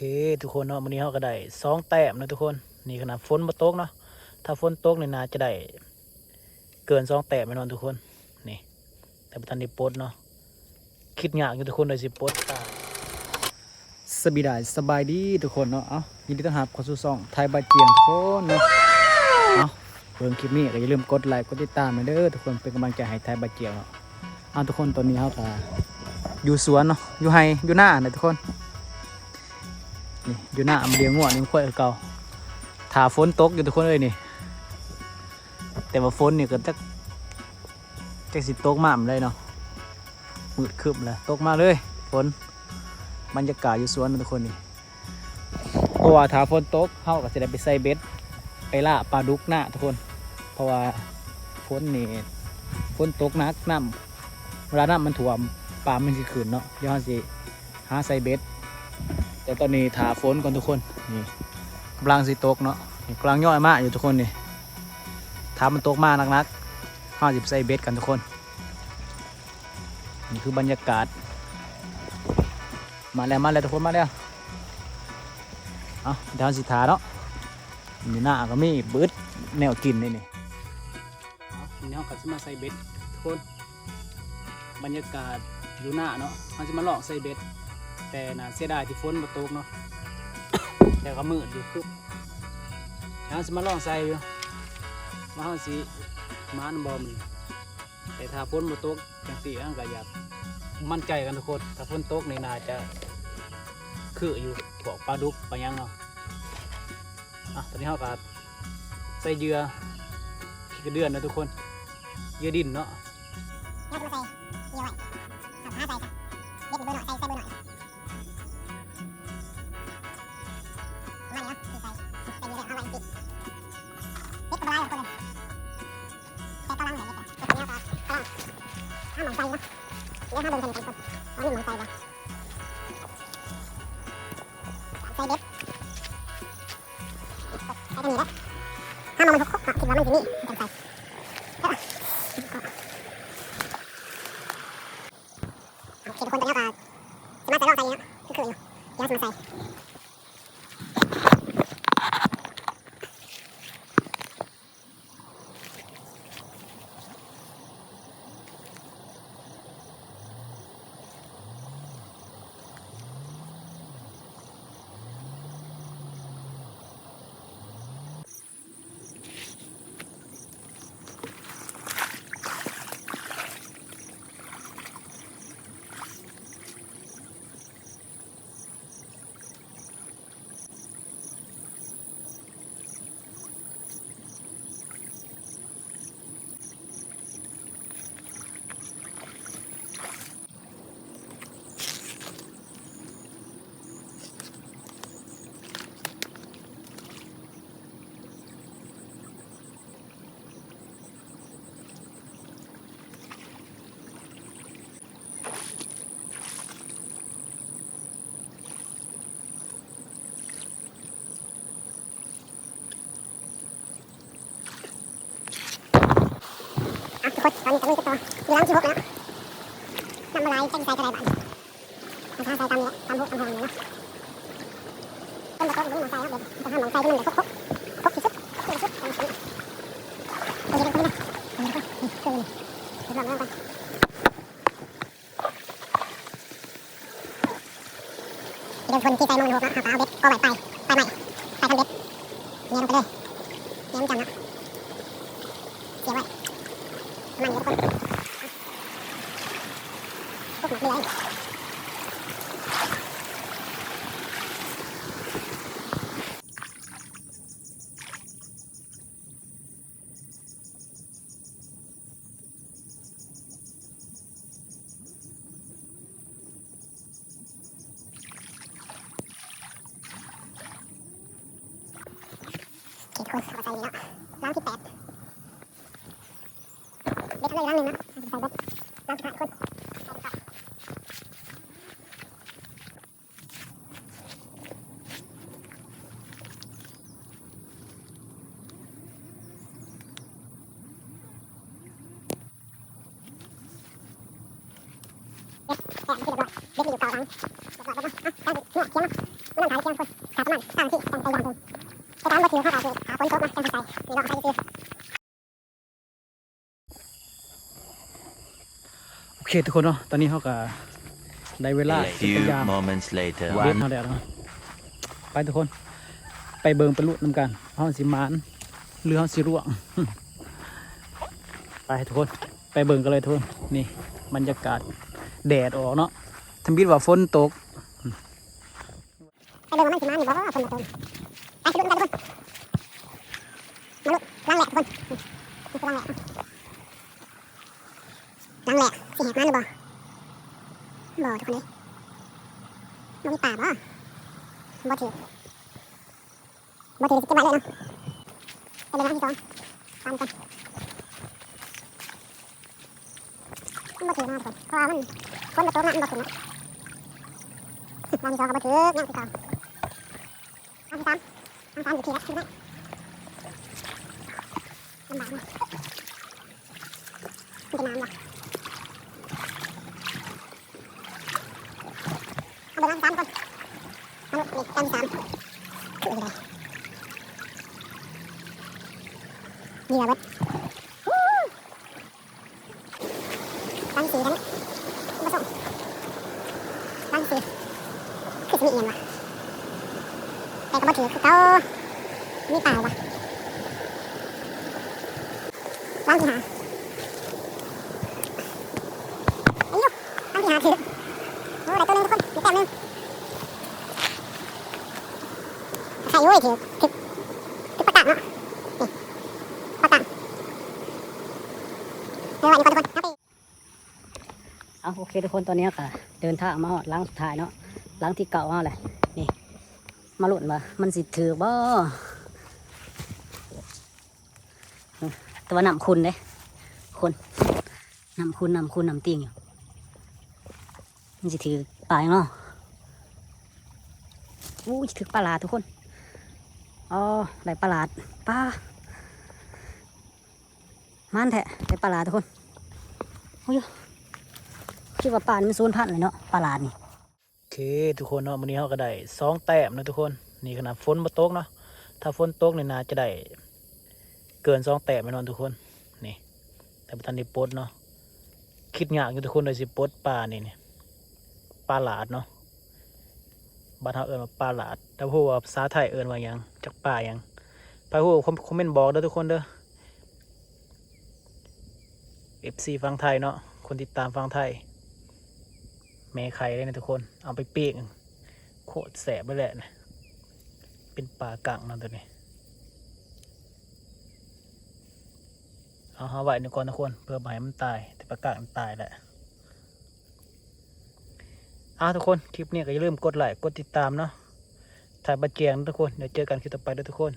ເອີ ທຸກຄົນເນາະ ມື້ນີ້ເຮົາກໍໄດ້ສອງແຕ້ມເນາະທຸກຄົນ. ນີ້ຂະໜາດຝົນບໍ່ຕົກເນາະ ຖ້າຝົນຕົກນີ້ໜ້າຈະໄດ້ເກີນສອງແຕ້ມແນ່ນອນທຸກຄົນ. ນີ້ ແຕ່ບໍ່ທັນໄດ້ປົດເນາະ ຄິດຍາກຢູ່ທຸກຄົນ ເລີຍຊິປົດຕາມ. ສະບາຍດີ ສະບາຍດີທຸກຄົນເນາະ. ເອົ້າ ຍິນດີຕ້ອນຮັບເຂົ້າສູ່ຊ່ອງໄທບາຈຽງທຸກຄົນເນາະ. ເອົ້າ ເບິ່ງຄລິບນີ້ກໍຢ່າລືມກົດໄລກົດຕິດຕາມແດ່ເດີທຸກຄົນ ເປັນກຳລັງໃຈໃຫ້ໄທບາຈຽງເນາະ. ເອົາ ທຸກຄົນ ຕອນນີ້ເຮົາກໍຢູ່ສວນເນາະ ຢູ່ໄຮ່ຢູ່ນານະທຸກຄົນ. ນີ້ຢູ່ນາ ມາລ້ຽງງົວລ້ຽງຄວາຍຄືເກົ່າ ຖ້າຝົນຕົກຢູ່ທຸກຄົນເອີຍນີ້. ແຕ່ວ່າຝົນນີ້ກໍຈັກ ຈັກຊິຕົກມາມື້ໃດເນາະ ມືດຄຶ້ມແລ້ວ ຕົກມາເລີຍຝົນ. ບັນຍາກາດຢູ່ສວນເນາະທຸກຄົນນີ້ ເພາະວ່າຖ້າຝົນຕົກເຮົາກໍຊິໄດ້ໄປໃສ່ເບັດ ໄປລ່າປາດຸກນາທຸກຄົນ. ເພາະວ່າຝົນນີ້ ຝົນຕົກໜັກ ນ້ຳ ເວລານ້ຳມັນຖ້ວມ ປາມັນຊິຂຶ້ນເນາະ. ດຽວເຮົາຊິຫາໃສ່ເບັດ ແຕ່ຕອນນີ້ຖ້າຝົນກ່ອນທຸກຄົນ. ນີ້ກຳລັງຊິຕົກເນາະ ນີ້ກຳລັງຍ້ອຍມາຢູ່ທຸກຄົນນີ້. ຖ້າມັນຕົກມາໜັກໆ ເຮົາຊິໄປໃສ່ເບັດກັນທຸກຄົນ. ນີ້ຄືບັນຍາກາດ ມາແລ້ວ ມາແລ້ວທຸກຄົນ ມາແລ້ວ. ເອົາ ດຽວເຮົາຊິຖ້າເນາະ ຢູ່ນາກໍມີເບິດແນວກິນນີ້. ເອົາ ດຽວເຮົາກໍຊິມາໃສ່ເບັດທຸກຄົນ ບັນຍາກາດຢູ່ນາເນາະ ເຮົາຊິມາລອງໃສ່ເບັດ. ແຕ່ໜ້າເສຍດາຍທີ່ຝົນບໍ່ຕົກເນາະ ແຕ່ກໍມືດຢູ່ ຄືດຽວເຮົາຊິມາລອງໃສ່ຢູ່ ວ່າເຮົາຊິໝານບໍ່ມື້ນີ້. ແຕ່ຖ້າຝົນບໍ່ຕົກຈັ່ງຊີ້ ເຮົາກໍຢາກໝັ້ນໃຈກັນທຸກຄົນ ຖ້າຝົນຕົກນີ້ໜ້າຈະຄືຢູ່ ພວກປາດຸກປາຫຍັງເນາະ. ອ່ະ ຕອນນີ້ເຮົາກໍໃສ່ເຫຍື່ອຂີ້ກະເດືອນເນາະທຸກຄົນ ເຫຍື່ອດິນເນາະ. ເຮົາຈະມາໃສ່ເຫຍື່ອໄວ້ ຫາໃສ່ຊະ ເບັດນີ້ເບີໜ້ອຍ ໃສ່ ໃສ່ເບີໜ້ອຍ. ປະມານນີ້ເນາະ ໃສ່ ໃສ່ເຫຍື່ອແລ້ວເອົາໄວ້ຈັ່ງຊີ້ ເບັດກໍບໍ່ຫຼາຍດອກທຸກຄົນເອີຍ ແຕ່ກຳລັງເລີຍ ເຮັດແນວກໍກຳລັງຫາໝ່ອງໃສ່ເນາະ. ດຽວເຮົາເບິ່ງກັນທຸກຄົນ ວ່າມີໝ່ອງໃສ່ບໍ່ ໃສ່ເບັດ ໃສ່ຕົງນີ້ແຫຼະ ຫາໝ່ອງມັນຫົກໆເນາະ ຄິດວ່າມັນຊິມີ ຈັ່ງໃສ່. ໂອເຄທຸກຄົນ ຕອນນີ້ເຮົາກໍຊິມາໃສ່ ລອງໃສ່ເນາະ ຄືໆຢູ່ ດຽວຊິມາໃສ່. ອ່ະ ທຸກຄົນ ຕອນນີ້ກໍມີແຕ່ຕໍ່ ຢູ່ຫຼັງທີຫົກແລ້ວເນາະ ນ້ຳບໍ່ຫຼາຍ ຈັກຊິໃສ່ເທົ່າໃດບາດນີ້ ເຮົາຫາໃສ່ຕາມນີ້ແຫຼະ ຕາມຮູຕາມຮ່ອງນີ້ເນາະ. ຄົນບໍ່ຕົກບໍ່ມີໝ່ອງໃສ່ເນາະ ເບັດ ຕ້ອງຫາໝ່ອງໃສ່ທີ່ມັນແບບຄົບໆ ຄົບທີ່ສຸດ ຄົບທີ່ສຸດ ໂອເຄ ທຸກຄົນເດີ ນີ້ຄືນີ້ ເລີ່ມເລີ່ມກ່ອນ. ເດີ ຄົນທີ່ໃສ່ໝ່ອງມັນຫົກເນາະ ເຮົາກໍເອົາເບັດກໍໄວ້ປາຍ ປາຍໄມ້ ປາຍຄັນເບັດ ແນມລົງໄປເລີຍ ແນມຈັງເນາະ ສຽບໄວ້ ປະມານນີ້ທຸກຄົນ ພວກໝາກເຫຼືອ. ໂອເຄ ທຸກຄົນ ເອົາມາໃສ່ນີ້ເນາະ ຫຼັງທີແປດ ເບັດເຮົາເລີຍຫຼັງໜຶ່ງເນາະ ເອົາມາໃສ່ເບິດ ຫຼັງສຸດທ້າຍ ທຸກຄົນ. ແກະເປັນທີ່ຮຽບຮ້ອຍ ເບັດມີຢູ່ເກົ້າຖັງ ຮຽບຮ້ອຍເບິດເນາະ ເອົາ ຕັ້ງເນາະ ຂຽງເນາະ. ມັນຕ້ອງຖ້າເທື່ອຄົນ ຖ້າປະມານຊາວນາທີ ຈັ່ງໄປຢາມເບິ່ງ ແຕ່ຖ້າມັນບໍ່ຖືກ ເຮົາກໍຊິຖ້າຝົນຕົກມາ ຈັ່ງຊິໃສ່ ນີ້ເນາະ ໃສ່ຊື່ໆ. ໂອເຄທຸກຄົນເນາະ ຕອນນີ້ເຮົາກໍໄດ້ເວລາ A few ໄປຢາມ moments later. ເບັດເຮົາແລ້ວເນາະ ໄປທຸກຄົນ ໄປເບິ່ງ ໄປລຸ້ນນຳກັນ ເຮົາຊິໝານ ຫຼືເຮົາຊິລ່ວງ ໄປທຸກຄົນ ໄປເບິ່ງກັນເລີຍທຸກຄົນ. ນີ້ບັນຍາກາດ ແດດອອກເນາະ ທຳອິດວ່າຝົນຕົກ. ໄປເບິ່ງວ່າມັນຊິມາຢູ່ບໍ່ ຝົນບໍ່ຕົກ. ໄປ ຊິລຸ້ນນຳກັນທຸກຄົນ ມາລຸ້ນຫຼັງແລກທຸກຄົນ ນີ້ຄືຫຼັງແລກ ຫຼັງແລກຊິແຫກມາຫຼືບໍ່? ບໍ່ທຸກຄົນເອີຍ ບໍ່ມີປາບໍ່? ບໍ່ຖືກ ບໍ່ຖືກຊິເກັບໄວ້ເລີຍເນາະ. ໄປເບິ່ງຫຼັງທີສອງ ຕາມກັນ. ມັນບໍ່ຖືກນະທຸກຄົນ ເພາະວ່າມັນ ຝົນບໍ່ຕົກນະ ມັນບໍ່ຂຶ້ນນະ. ຫຼັງທີສອງກໍບໍ່ຖືກ ຍັງຄືເກົ່າ. ຫຼັງທີສາມ ຫຼັງສາມຢູ່ພີ້ແຫຼະ ຢູ່ນະ ລຳບາກນະ ມັນເປັນນ້ຳວ່າ ເອົາເບິ່ງຫຼັງທີສາມກ່ອນ ເອົາ ນີ້ຫຼັງທີສາມ ຄືຊິໄດ້ ນີ້ລະເບິດ. ຫຼັງທີສີ່ກັນ ບໍ່ສົ່ງ ຫຼັງທີສີ່ ຄືຊິມີອີ່ຫຍັງວະ ແຕ່ກໍບໍ່ຖືກຄືເກົ່າ ມີປາວະ. ຫຼັງທີຫ້າ ເອີຍ ຫຼັງທີຫ້າຖືກ ໂອ້ ໄດ້ໂຕໜຶ່ງທຸກຄົນ ໄດ້ແຕ້ມໜຶ່ງ ໃສ່ ໂອ້ຍ ຖືກ ຖືກ ຖືກປາກາດເນາະ ນີ້ ປາກາດ. ເອີ ໄວ້ນີ້ກ່ອນທຸກຄົນ ເຮົາໄປ ເອົາ ໂອເຄທຸກຄົນ ຕອນນີ້ເຮົາກໍເດີນທາງມາຮອດຫຼັງສຸດທ້າຍເນາະ ຫຼັງທີເກົ້າເຮົາແຫຼະ ນີ້ ມາລຸ້ນວ່າມັນຊິຖືກບໍ່ ແຕ່ວ່ານ້ຳຂຸ່ນເດ້ ຂຸ່ນ ນ້ຳຂຸ່ນ ນ້ຳຂຸ່ນ ນ້ຳຕິ່ງຢູ່ ມັນຊິຖືກປາຫຍັງເນາະ ໂອ້ຍ ຖືກປາຫຼາດທຸກຄົນ ອໍ ໄດ້ປາຫຼາດ ປາ ໝານແທ້ ໄດ້ປາຫຼາດທຸກຄົນ ໂອ້ຍ ຄິດວ່າປານີ້ມັນສູນພັນແລ້ວເນາະ ປາຫຼາດນີ້. ໂອເຄທຸກຄົນເນາະ ມື້ນີ້ເຮົາກໍໄດ້ສອງແຕ້ມເນາະທຸກຄົນ ນີ້ຂະໜາດຝົນບໍ່ຕົກເນາະ ຖ້າຝົນຕົກນີ້ໜ້າຈະໄດ້ເກີນສອງແຕ້ມແນ່ນອນທຸກຄົນ ນີ້ ແຕ່ບໍ່ທັນໄດ້ປົດເນາະ ຄິດຍາກຢູ່ທຸກຄົນເດີ ຊິປົດປານີ້ ນີ້ ປາຫຼາດເນາະ ບ້ານເຮົາເອີ້ນວ່າປາຫຼາດ ແຕ່ບໍ່ຮູ້ວ່າພາສາໄທເອີ້ນວ່າຫຍັງ ຈັກປາຫຍັງ ໃຜຮູ້ຄອມ ຄອມເມັນບອກເດີທຸກຄົນເດີ ເອັຟຊີຝັ່ງໄທເນາະ ຄົນຕິດຕາມຝັ່ງໄທ ແມ່ໄຂ່ເລີຍນະທຸກຄົນ ເອົາໄປປີ້ງ ໂຄດແຊບເລີຍແຫຼະ ເປັນປາກັງເນາະໂຕນີ້ ເອົາ ເອົາໄວ້ນີ້ກ່ອນທຸກຄົນ ເພື່ອບໍ່ໃຫ້ມັນຕາຍ ແຕ່ປາກັງຕາຍແລ້ວ. ເອົາທຸກຄົນ ຄລິບນີ້ກໍຢ່າລືມກົດໄລ້ ກົດຕິດຕາມເນາະ ຖ້າບໍ່ແຈ້ງເນາະທຸກຄົນ ດຽວເຈີກັນຄລິບຕໍ່ໄປເດີທຸກຄົນ.